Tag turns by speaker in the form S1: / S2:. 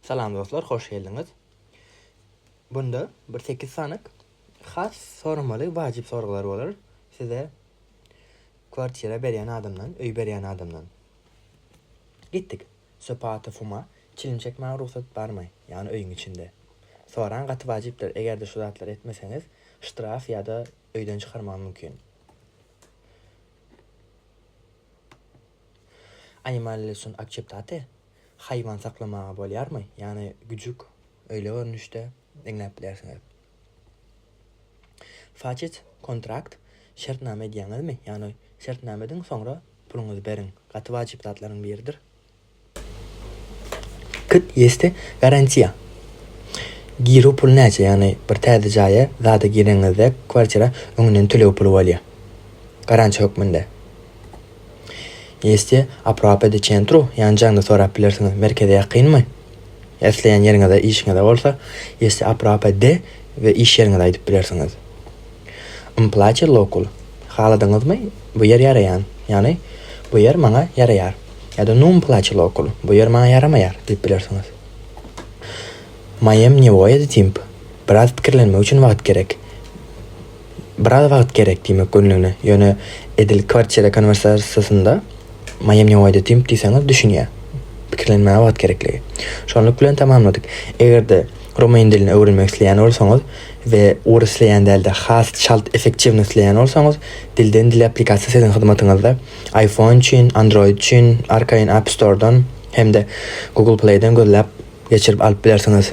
S1: Salam dostlar hoş geldiňiz. Bunda bir 8 sanyk has soramaly wajyp soraglar bolar size kwartira berýän adamdan, öý berýän adamdan. Gitdik. Se poate fuma, çilim çekmäge rugsat barmy? Ýagny öýüň içinde. Soraň gaty wajypdyr, egerde şu zatlary etmeseňiz ştraf ýa-da öýden çykarmagy mümkin. Animalele sunt acceptate, haýwan saklamaga bolýarmy? Ýagny güjük öýle görnüşde diňläp bilersiňiz. Faceți kontrakt, şertnama edýäňizmi? Ýagny şertnama ediň soňra puluňyzy beriň. Gaty wajyp zatlaryň biridir. Cât este garantia? Girew puly näçe? Ýagny bir täze jaýa zada gireňizde kwartira öňünden töleg puly bolýar. Garantiýa hökmünde. Este aproape de centru? Ýagny jaňda sorap bilersiňiz merkeze ýakynmy? Ýa isleýän ýeriňize işiňize bolsa este aproape de we iş ýeriňizi aýdyp bilersiňiz. Îmi place locul. Haladyňyzmy? Bu ýer ýaraýan. Ýagny bu ýer maňa ýaraýar. Ýa-da nu îmi place locul. Bu ýer maňa ýaramaýar diýip bilersiňiz. Mai am nevoie de timp. Biraz pikirlenmek üçin wagt gerek. Biraz wagt gerek diýmek günlügine. Ýöne edil kwartira konwersasiýasynda Mai am nevoie de timp diýseňiz düşünýär. Pikirlenmäge wagt gerekligi. Şonluk bilen tamamladyk. Eger-de rumyn dilini öwrenmek isleýän bolsaňyz we ur isleýän däl-de has çalt effektiwny isleýän bolsaňyz dilden dile applikasiýa siziň hyzmatyňyzda. iPhone üçin, Android üçin arkaýyn App Store-dan hem-de Google Play-den gözläp geçirip alyp bilersiňiz.